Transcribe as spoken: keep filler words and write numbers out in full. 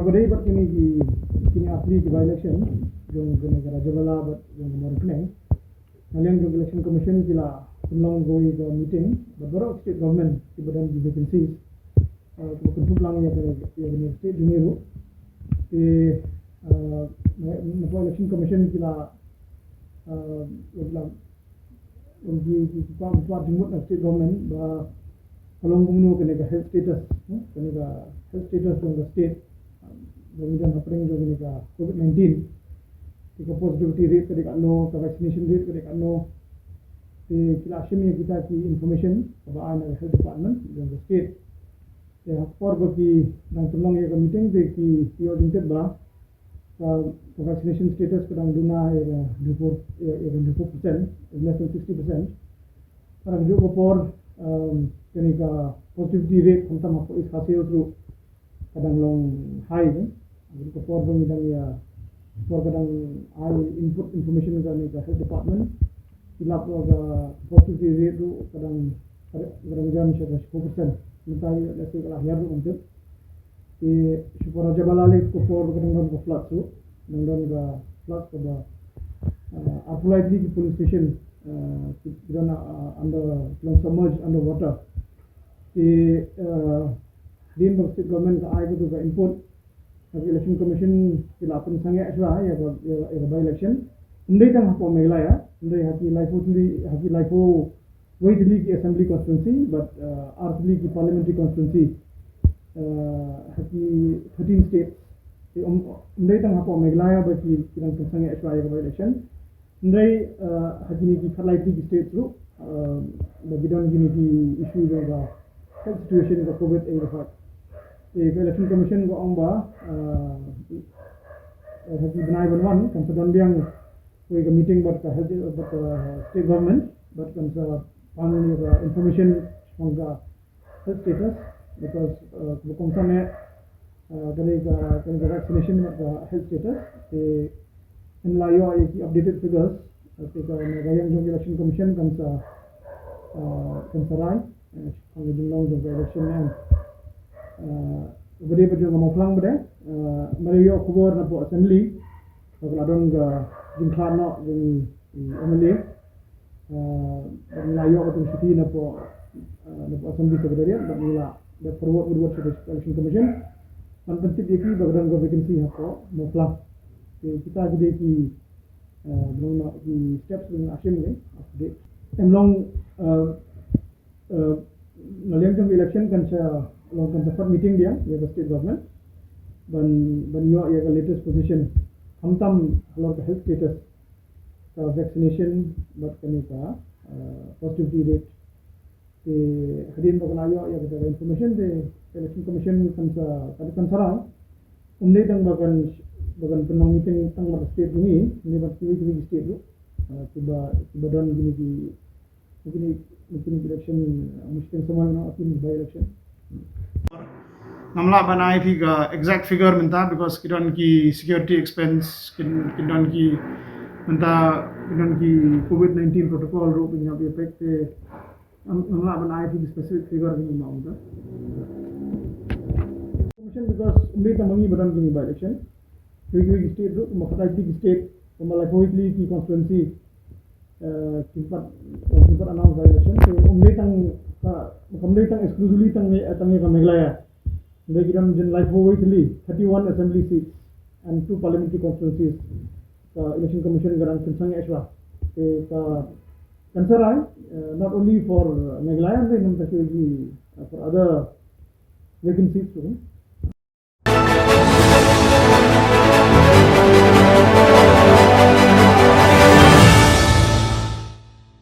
Ba dei bad kine ki, kine arphew ki by-election jong kane ka Rajabala bad jong ka Mawryngkneng, na liang jong ka Election Commission ki la pynlong kawei ka meeting bad baroh state government kiba don ki vacancies, uh, kiba kynthup lang ïa kane, ïa kane state jong ngi ruh. Te, uh, na, na Election Commission ki la, uh, la Ong ki, ki, ki kwah, kwah jingmut na state government ba ka long kumno kane ka health status, eh, kane ka health status jong ka state. Ba ngi don hapdeng jong kane ka COVID nineteen. Te ka positivity rate ka dei katno, ka vaccination rate ka dei katno. Te ki la shim ïa kita ki information kaba ai na ka health department jong ka state. Te ha ka por ba ki dang pynlong ïa ka meeting te ki, ki ïoh jingtip ba ka, ka vaccination status ka dang duna ïa ka hynriewphew, ïa, ïa ka hynriewphew percent, less than sixty percent. Ka dang juh ka por, um, kane ka positivity rate khamtam hapoh East Khasi Hills ruh ka dang long high ne. Ka por ba ngi dang ïa, por ka dang ai input information kane ka health department, ki lap ba ka positivity rate ruh ka dang, ka dang jan sha ka hynriewphew percent. Mynta ïa, let's say, ka la hiar ruh kan tip. Te sha por Rajabala lei ka por ka dang don ka flood ruh, dang don ka flood kaba, uh, arphew lai tylli ki polling station, uh, ki, ki don, uh, under, ki long submerged under water. Te, uh, hadien ba state government ka ai katu ka input, ka Election Commission ki la pynsangeh shuwa ïa ka, ïa, ïa ka by-election. Ym dei tang hapoh Meghalaya, ym dei ha ki laiphew tylli, ha ki laiphew wei tylli ki assembly constituency, but, uh, ar tylli ki parliamentary constituency, uh, ha ki thirteen states. Te ym, ym dei tang hapoh Meghalaya ba ki, ki dang pynsangeh shuwa ïa ka by-election. Hynrei, uh, ha kine ki khatlai tylli ki states ruh, uh, ba ki don kine ki issue jong ka health situation ka COVID eight ruh. Te ka Election Commission ka ong ba, uh, ha ki bnai ban wan kan sa don biang kawei ka meeting bad ka health, bad ka state government, bad kan sa pan ïa ka information shaphang ka health status, because, uh, kaba kongsan eh, uh, ka dei ka, ka dei ka vaccination bad ka health status. Te yn la ïoh ïa ki updated figures, uh, te ka, na ka liang jong ka Election Commission kan sa, uh, kan sa rai, uh, shaphang ka jinglong jong ka election ne em. Uh, ba dei ba jong ka Mawphlang ba dei, uh, ma la ïoh khubor napoh assembly ba ka la don ka jingkhlad noh jong i MLA. Uh, bad ngi la ïoh ka jingshithi napoh, uh, napoh Assembly Secretariat, bad ngi la dep forward, forward sha ka Election Commission ban pyntip ïa ki ba ka don ka vacancy hapoh Mawphlang. Te kita ki dei ki, uh, ki steps ba ngi la shim ne. Em long, uh, uh, na liang jong ka election kan sa long, kan sa pat meeting biang ïa ka state government ban, ban ïoh ïa ka latest position khamtam halor ka health status, ka vaccination bad kane ka, uh, positivity rate. Te hadien ba ka la ïoh ïa kata ka information te ka Election Commission kan sa, kan, kan sa rai. Ym dei tang ba kan, ba kan pynlong meeting tang bad ka state jong ngi, ne bad kiwei kiwei ki state ruh, uh, kiba, kiba don kine ki, kine, kine ki election, uh, mashiteng samoi, no, kine by-election. Ngam lah ban ai phi ka exact figure mynta because ki don ki security expense, ki, ki don ki mynta, ki don ki COVID nineteen protocol ruh ba ngi hap ïa peit te ngam, ngam lah ban ai phi ki specific figure ki mynta. Commission, because ym dei tang ma ngi ba don kine by-election. Kiwei kiwei ki state ruh, kumba khatlai tylli ki state, kumba laiphew wei tylli ki constituency, eh, kim pat, kim pat announce by-election. So, ym dei tang ka, ym dei tang exclusively tang ne, tang ïa ka Meghalaya. Ym dei, ki don jin laiphew wei tylli, thirty-one assembly seats and two parliamentary constituencies. Ka Election Commission ka dang pynsangeh shuwa. Te ka, kan sa rai, eh, not only for, uh, Meghalaya, ym dei, namar ka ki, uh, for other vacancies too.